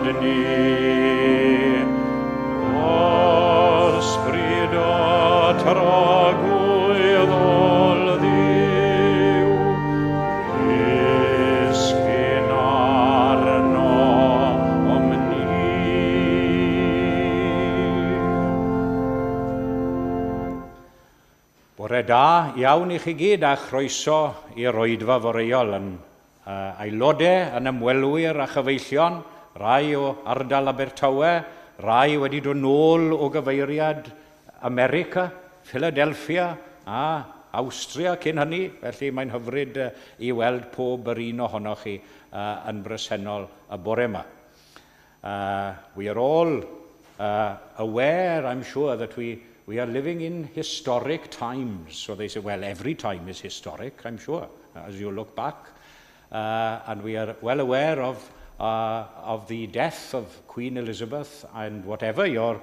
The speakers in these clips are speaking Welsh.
Odni, ysbryd a tragwyddol Dduw, disgyn arnom ni. Bore da iawn i chi gyd a chroeso i'r oedfa foreol yn aelodau, yn ymwelwyr a chyfeillion, rai o ardal Abertawe, rai wedi dod nôl o gyfeiriad America, Philadelphia a Awstria cyn hynny, felly mae'n hyfryd i weld pob yr un ohonoch chi yn bresennol y bore yma. We are all aware, I'm sure, that we are living in historic times. So they say, well, every time is historic, I'm sure, as you look back. And we are well aware of the death of Queen Elizabeth, and whatever your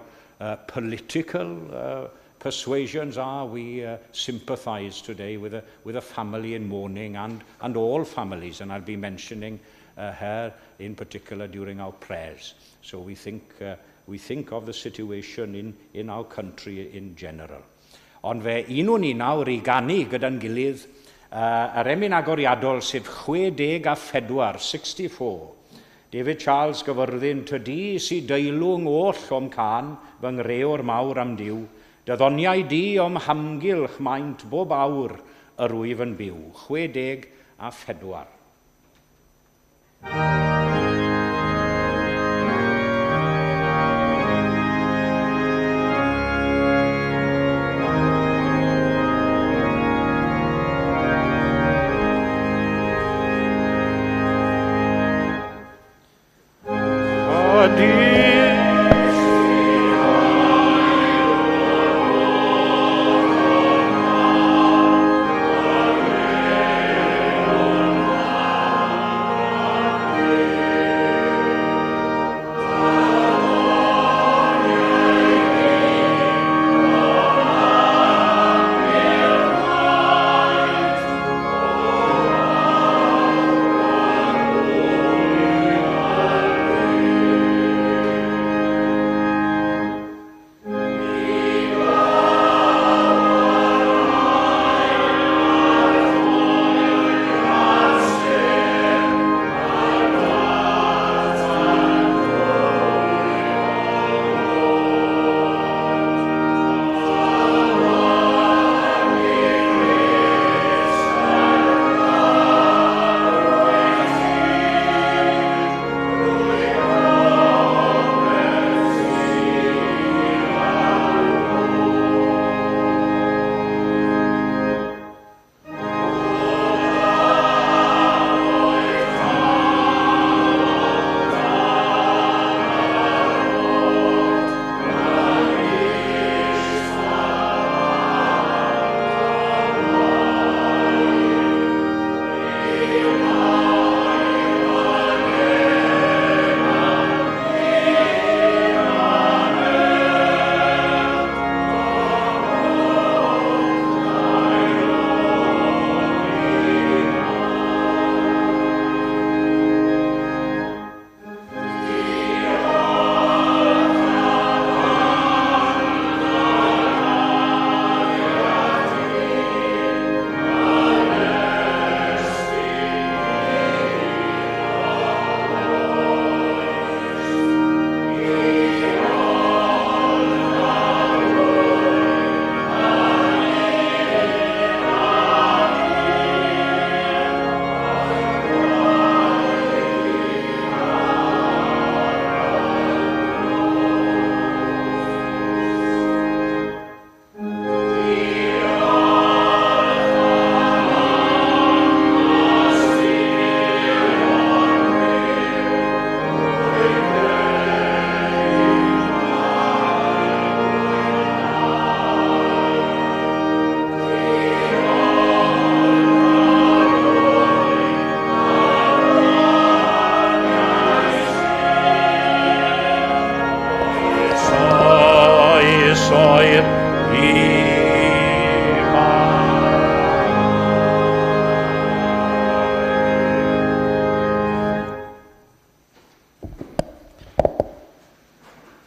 political persuasions are, we sympathise today with a family in mourning and all families, and I'll be mentioning her in particular during our prayers. So we think of the situation in our country in general. Ond fe unwn ni nawr i ganu gyda'n gilydd yr emyn agoriadol, sef 64, 64. David Charles Gyfyrddin, "Tydi sy deilwng oll o'm cân, fy ngreor mawr a'm Duw, dy ddoniau di o'm hamgylch maint bob awr yr wyf yn byw." 64. Ydy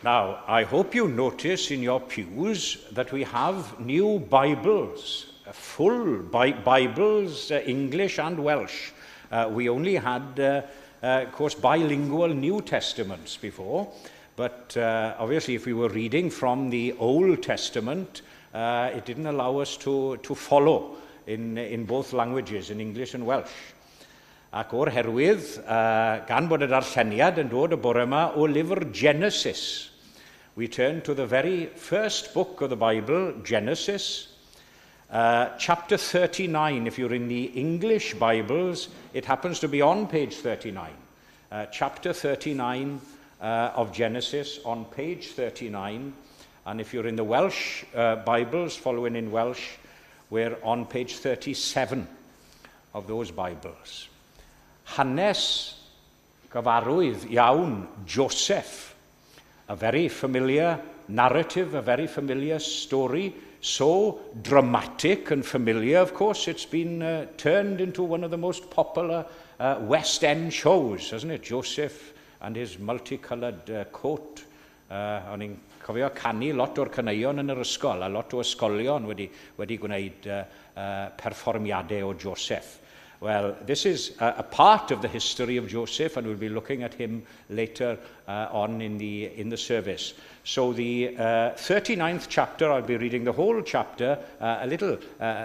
Now, I hope you notice in your pews that we have new Bibles, full Bibles, English and Welsh. We only had, of course, bilingual New Testaments before, but obviously if we were reading from the Old Testament, it didn't allow us to follow in both languages, in English and Welsh. Ac o'r herwydd, gan bod y darlleniad yn dod y bore yma o lyfr Genesis, we turn to the very first book of the Bible, Genesis, chapter 39. If you're in the English Bibles, it happens to be on page 39. Chapter 39 of Genesis on page 39. And if you're in the Welsh Bibles, following in Welsh, we're on page 37 of those Bibles. Hanes gyfarwydd iawn Joseph, a very familiar narrative, a very familiar story, so dramatic and familiar, of course, it's been turned into one of the most popular West End shows, hasn't it? Joseph and his multicoloured coat. O'n i'n cofio canu lot o'r caneuon yn yr ysgol, a lot o ysgolion wedi gwneud perfformiadau o Joseph. Well, this is a part of the history of Joseph, and we'll be looking at him later on in the service. So the 39th chapter, I'll be reading the whole chapter, a little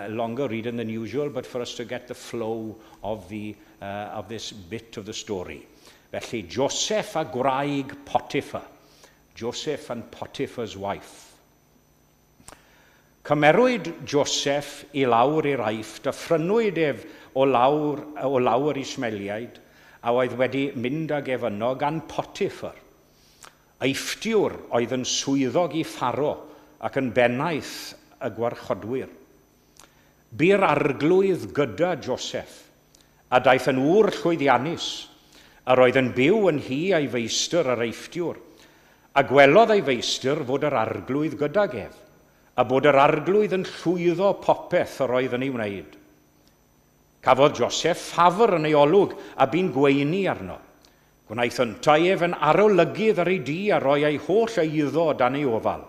longer reading than usual, but for us to get the flow of this bit of the story. Felly, Joseph a gwraig Potiphar. Joseph and Potiphar's wife. Cymerwyd Joseph i lawr i'r Aifft a phrynwyd ef o law yr Ismaeliaid a oedd wedi mynd ag ef yno gan Potiphar. Eifftiwr oedd yn swyddog i Pharo ac yn bennaeth y gwarchodwyr. Bu'r Arglwydd gyda Joseph a daeth yn ŵr llwyddiannus, yr oedd yn byw yn nhŷ ei feistr yr Eifftiwr, a gwelodd ei feistr fod yr Arglwydd gydag ef, a bod yr Arglwydd yn llwyddo popeth yr oedd yn ei wneud. Cafodd Joseph ffafr yn ei olwg a bu'n gweini arno. Gwnaeth yntau ef yn arolygydd ar ei dŷ a roi ei holl eiddo dan ei ofal.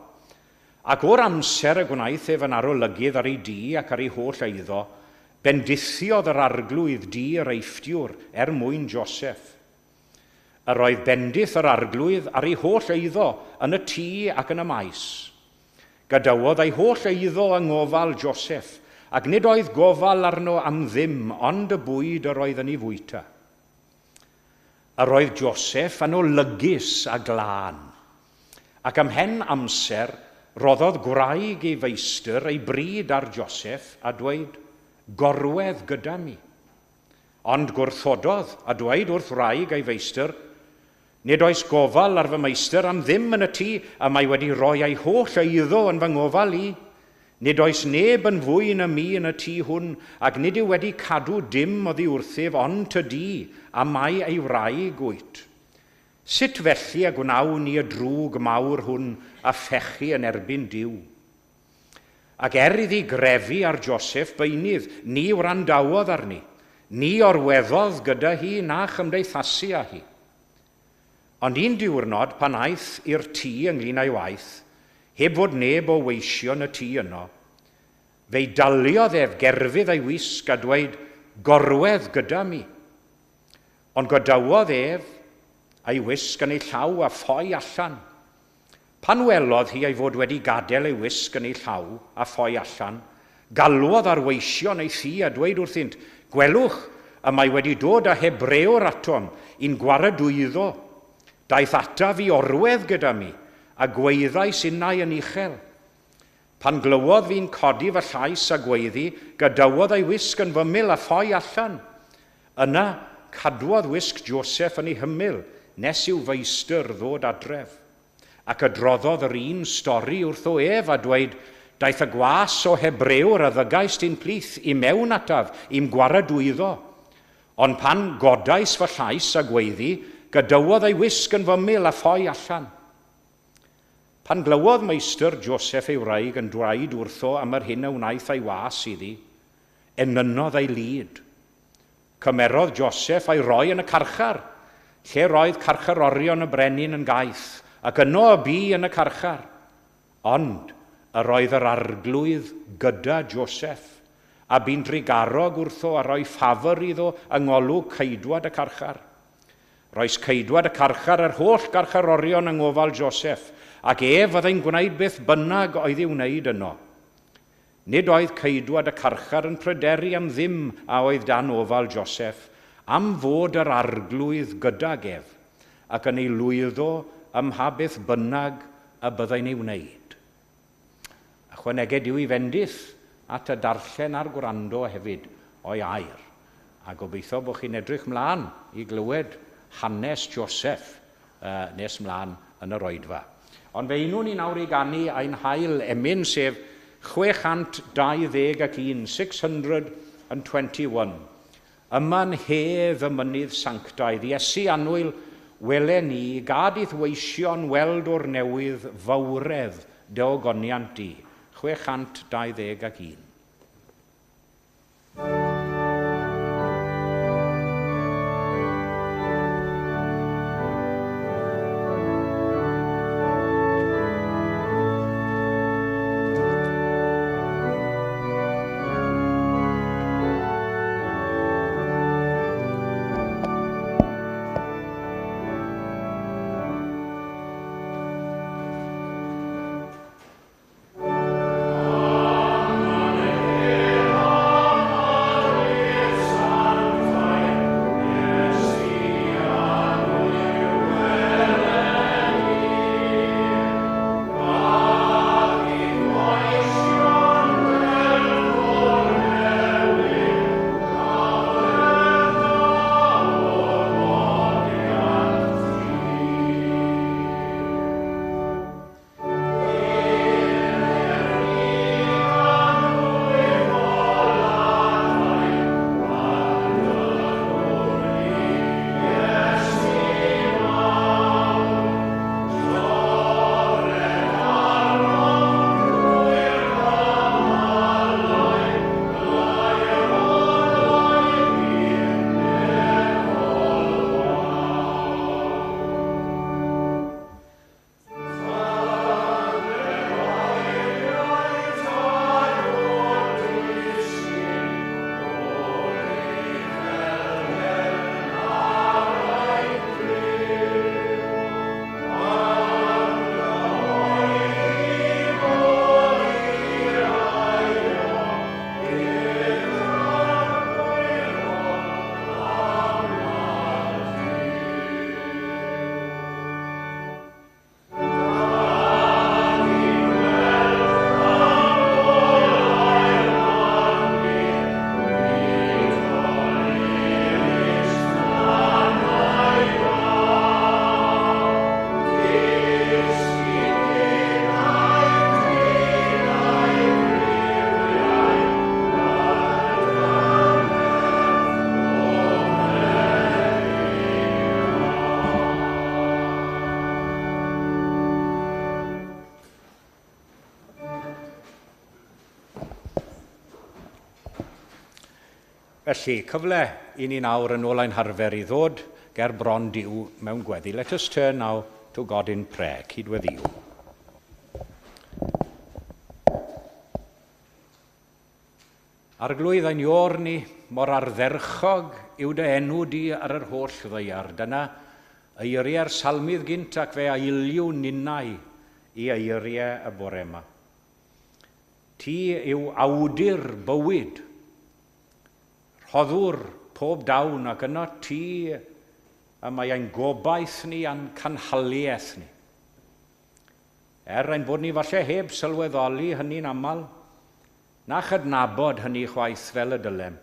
Ac o'r amser y gwnaeth ef yn arolygydd ar ei dŷ ac ar ei holl eiddo, bendithiodd yr Arglwydd dŷ yr Eifftiwr er mwyn Joseph. Yr oedd bendith yr Arglwydd ar ei holl eiddo yn y tŷ ac yn y maes. Gadawodd ei holl eiddo yng ngofal Joseph, ac nid oedd gofal arno am ddim ond y bwyd yr oedd yn ei fwyta. Yr oedd Joseph yn olygus a glân, ac ymhen amser roddodd gwraig ei feistr ei bryd ar Joseph a dweud, "Gorwedd gyda mi." Ond gwrthododd a dweud wrth wraig ei feistr, "Nid oes gofal ar fy meistr am ddim yn y tŷ, a mae wedi rhoi ei holl eiddo yn fy ngofal i. Nid oes neb yn fwy na mi yn y tŷ hwn, ac nid yw wedi cadw dim oddi wrthyf ond tydi, a mai ei wraig wyt. Sut felly y gwnawn ni y drwg mawr hwn a phechu yn erbyn Duw?" Ac er iddi grefu ar Joseph beunydd, ni wrandawodd arni. Ni orweddodd gyda hi na chymdeithasu â hi. Ond un diwrnod pan aeth i'r tŷ ynglyn â'i waith, heb fod neb o weision y tŷ yno, fe'i daliodd ef gerfydd ei wisg a dweud, "Gorwedd gyda mi." Ond gadawodd ef a'i wisg yn ei llaw a ffoi allan. Pan welodd hi ei fod wedi gadael ei wisg yn ei llaw a ffoi allan, galwodd ar weision ei thŷ a dweud wrthynt, "Gwelwch, y mae wedi dod â Hebrewr atom i'n gwaradwyddo. Daeth ataf i orwedd gyda mi, a gwaeddais innau yn uchel. Pan glywodd fi'n codi fy llais a gweiddi, gadawodd ei wisg yn fy ymyl a ffoi allan." Yna, cadwodd wisg Joseph yn ei hymyl, nes i'w feistr ddod adref. Ac adroddodd yr un stori wrtho ef a dweud, "Daeth y gwas o Hebrewr a ddygaist i'n plith i mewn ataf i'm gwaradwyddo. Ond pan godais fy llais a gweiddi, gadawodd ei wisg yn fy ymyl a ffoi allan." Pan glywodd meistr Joseph ei wraig yn dweud wrtho am yr hyn a wnaeth ei was iddi, enynnodd ei lid. Cymerodd Joseph a'i roi yn y carchar, lle roedd carcharorion y brenin yn gaeth. Ac yno y bu yn y carchar. Ond yr oedd yr Arglwydd gyda Joseph, a bu'n drugarog wrtho a rhoi ffafr iddo yng ngolwg ceidwad y carchar. Roes ceidwad y carchar yr holl garcharorion yng ngofal Joseph, ac ef fyddai'n gwneud beth bynnag oedd i'w wneud yno. Nid oedd ceidwad y carchar yn pryderu am ddim a oedd dan ofal Joseph, am fod yr Arglwydd gydag ef, ac yn ei lwyddo ym mha beth bynnag y byddai'n ei wneud. Ychwaneged yw i fendith at y darllen a'r gwrando hefyd o'i air. A gobeithio bod chi'n edrych mlaen i glywed hanes Joseph nes mlaen yn yr oedfa. Ond fe unwn ni nawr i ganu ein hail emyn, sef 621, 621. Yma'n hedd y mynydd sanctaidd, Iesu annwyl, wele ni, gad i'th weision weld o'r newydd fawredd dy ogoniant di. 621. Felly, cyfle i ni nawr yn ôl ein harfer i ddod ger bron Duw mewn gweddi. Let us turn now to God in prayer. Cydweddïw. Arglwydd ein ior ni, mor ardderchog yw dy enw di ar yr holl ddaear. Dyna eiriau'r salmydd gynt ac fe ailiw ninnau i eiriau y bore yma. Ti yw awdur bywyd, rhoddwr pob dawn, ac yno ti y mae ein gobaith ni a'n canhaliaeth ni. Er ein bod ni falle heb sylweddoli hynny'n aml, na chydnabod hynny chwaith fel y dylem.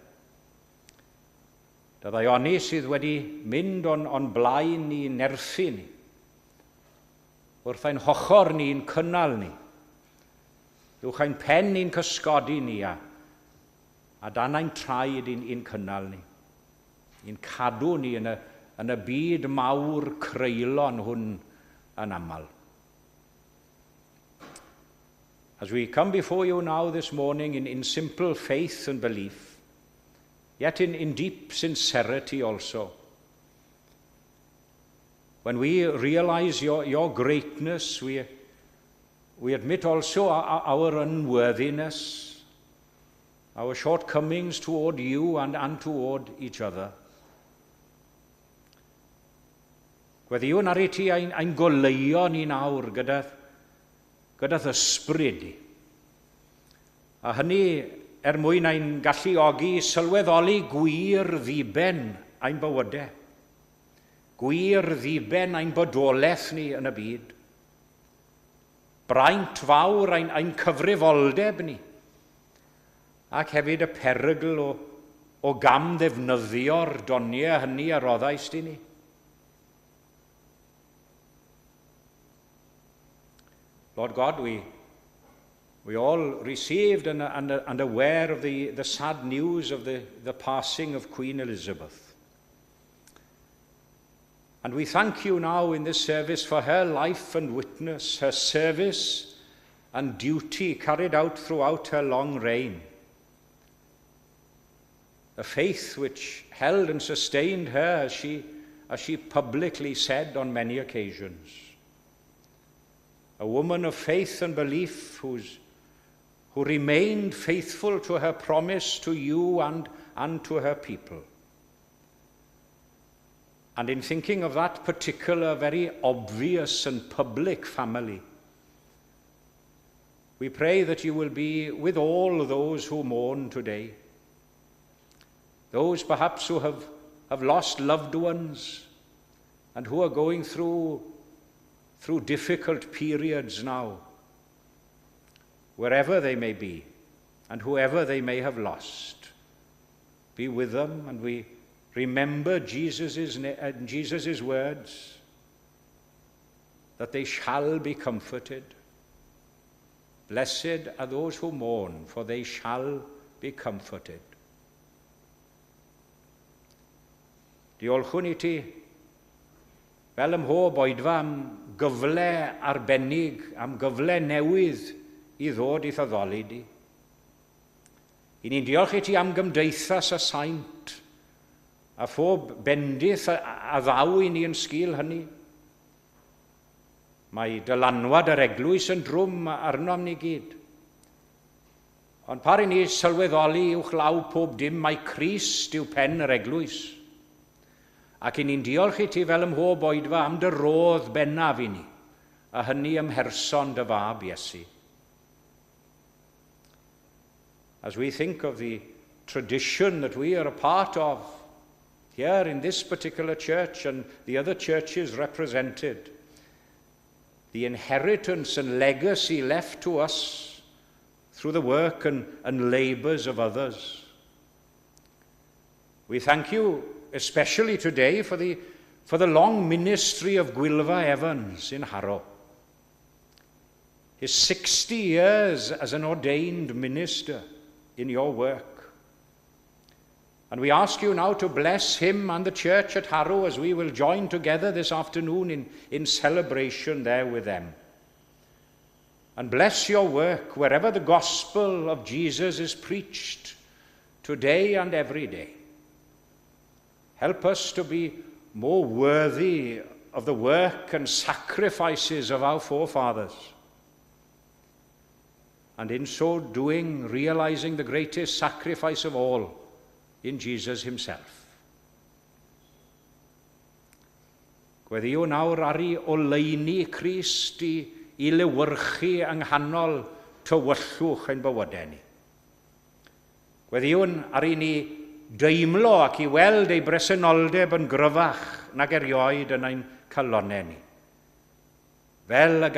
Dy ddaioni sydd wedi mynd o'n blaen ni nerthu ni, wrth ein hochr ni'n cynnal ni, uwch ein pen ni'n cysgodi ni a dan ein traed i'n cynnal ni, i'n cadw ni yn y byd mawr creulon hwn yn aml. As we come before you now this morning in simple faith and belief, yet in deep sincerity also, When we realize your greatness, we admit also our unworthiness, our shortcomings toward you and toward each other. Gweddïwn ar i ti ein goleuo ni nawr gyda ysbryd di. A hynny er mwyn ein galluogi sylweddoli gwir ddiben ein bywydau. Gwir ddiben ein bodolaeth ni yn y byd. Braint fawr ein cyfrifoldeb ni. Ac hefyd y perygl o gam ddefnyddio'r doniau hynny a roddaist i ni. Lord God, we all received and aware of the sad news of the passing of Queen Elizabeth. And we thank you now in this service for her life and witness, her service and duty carried out throughout her long reign. The faith which held and sustained her, as she publicly said on many occasions. A woman of faith and belief who remained faithful to her promise to you and to her people. And in thinking of that particular very obvious and public family, we pray that you will be with all those who mourn today. Those perhaps who have lost loved ones and who are going through difficult periods now, wherever they may be and whoever they may have lost. Be with them, and we remember Jesus's words, that they shall be comforted. Blessed are those who mourn, for they shall be comforted. Diolchwn i ti, fel ym mhob oedfa, am gyfle arbennig, am gyfle newydd i ddod i'th addoli di. I ni'n diolch i ti am gymdeithas y saint, a phob bendith a ddaw i ni yn sgil hynny. Mae dylanwad yr eglwys yn drwm arnom ni gyd. Ond par i ni sylweddoli uwchlaw pob dim mai Crist yw pen yr eglwys. Ac i ni'n diolch i ti fel ym mhob oedfa am dy rodd bennaf i ni, a hynny ym mherson dy fab Iesu. As we think of the tradition that we are a part of here in this particular church and the other churches represented, the inheritance and legacy left to us through the work and labours of others. We thank you especially today for the long ministry of Gwylfa Evans in Harrow. His 60 years as an ordained minister in your work. And we ask you now to bless him and the church at Harrow as we will join together this afternoon in celebration there with them. And bless your work wherever the gospel of Jesus is preached today and every day. Help us to be more worthy of the work and sacrifices of our forefathers. And in so doing, realizing the greatest sacrifice of all in Jesus himself. Gweddïwn nawr ar i oleuni Crist i lewyrchu yng nghanol tywyllwch ein bywydau ni. Gweddïwn ar i ni deimlo ac i weld ei bresenoldeb yn gryfach nag erioed yn ein calonnau ni. Fel y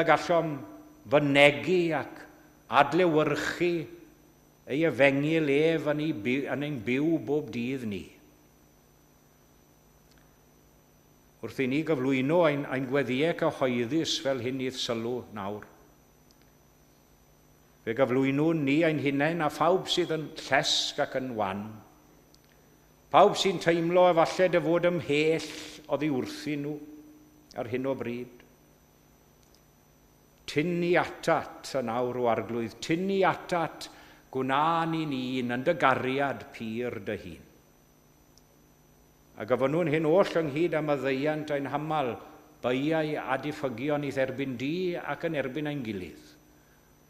gallom fynegi ac adlewyrchu ei efengyl ef yn ein byw bob dydd ni. Wrth i ni gyflwyno ein gweddïau cyhoeddus fel hyn i'th sylw nawr. Fe gyflwynwn ni ein hunain a phawb sydd yn llesg ac yn wan. Pawb sy'n teimlo efallai dy fod ymhell oddi wrthyn nhw ar hyn o bryd. Tyn ni atat yn awr o Arglwydd, tyn ni atat, gwna ni'n un yn dy gariad pur dy hun. A gofynnwn hyn oll ynghyd am maddeuant ein hamal, beiau a diffygion i'th erbyn di ac yn erbyn ein gilydd,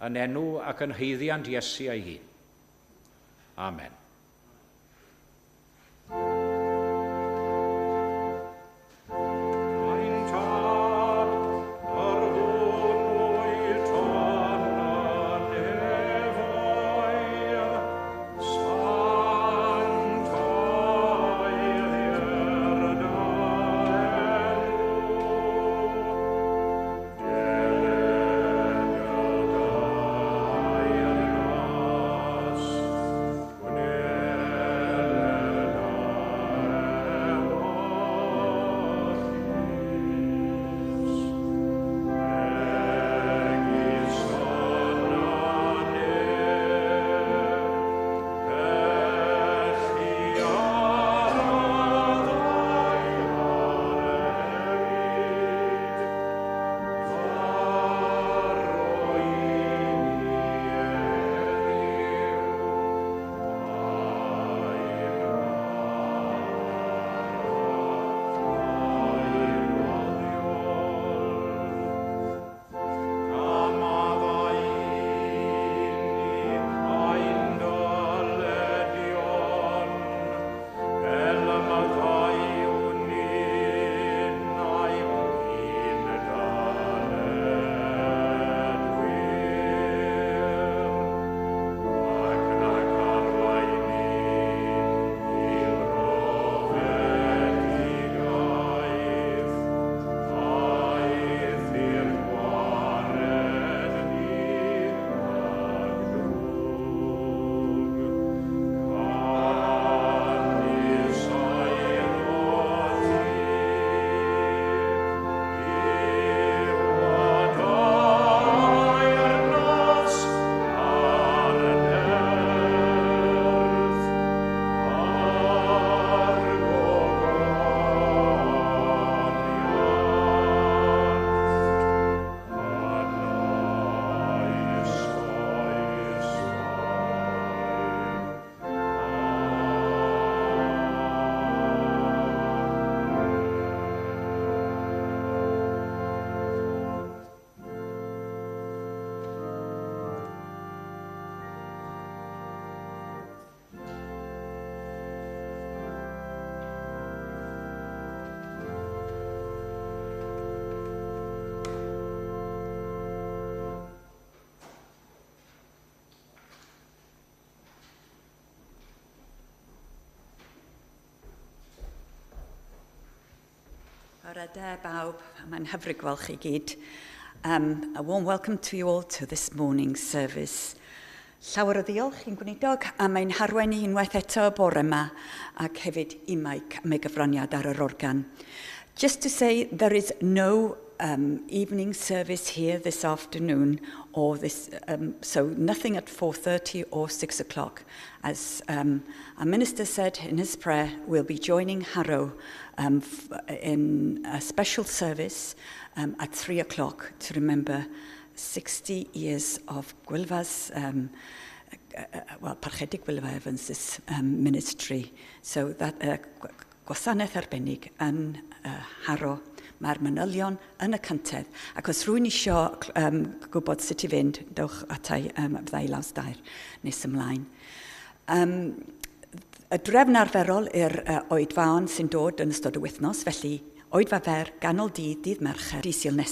yn enw ac yn haeddiant Iesu ei hun. Amen. Ein Tad, yr hwn wyt yn y nefoedd, sancteiddier dy enw. Deled dy deyrnas, gwneler dy ewyllys, megis yn y nef, felly ar y ddaear hefyd. A rho i ni heddiw ein bara dyddiol. A maddau i ni ein dyledion, fel y maddeuwn ninnau i'n dyledwyr. Ac nac arwain ni i brofedigaeth, eithr gwared ni rhag drwg. Canys eiddo ti yw y deyrnas a'r nerth a'r gogoniant yn oes oesoedd. Bore da bawb, mae'n hyfryd gweld chi gyd. A warm welcome to you all to this morning's service. Llawer o ddiolch i'n gweinidog am ein harwain ni unwaith eto y bore yma ac hefyd i Mike am ei gyfraniad ar yr organ. Just to say there is no evening service here this afternoon or this, so nothing at 4:30 or 6 o'clock. As our minister said in his prayer, we'll be joining Harrow in a special service at 3 o'clock to remember 60 years of Gwylfa's, well, Parchedig Gwylfa Evans' ministry. So that gwasanaeth arbennig yn Harrow. Mae'r manylion yn y cyntedd. Ac os rhywun isio gwybod sut i fynd, dewch atai, fydda i lawr stair nes ymlaen. Y drefn arferol i'r oedfaon sy'n dod yn ystod y wythnos, felly oedfa fer ganol dydd, dydd Mercher, dydd Sul nesaf.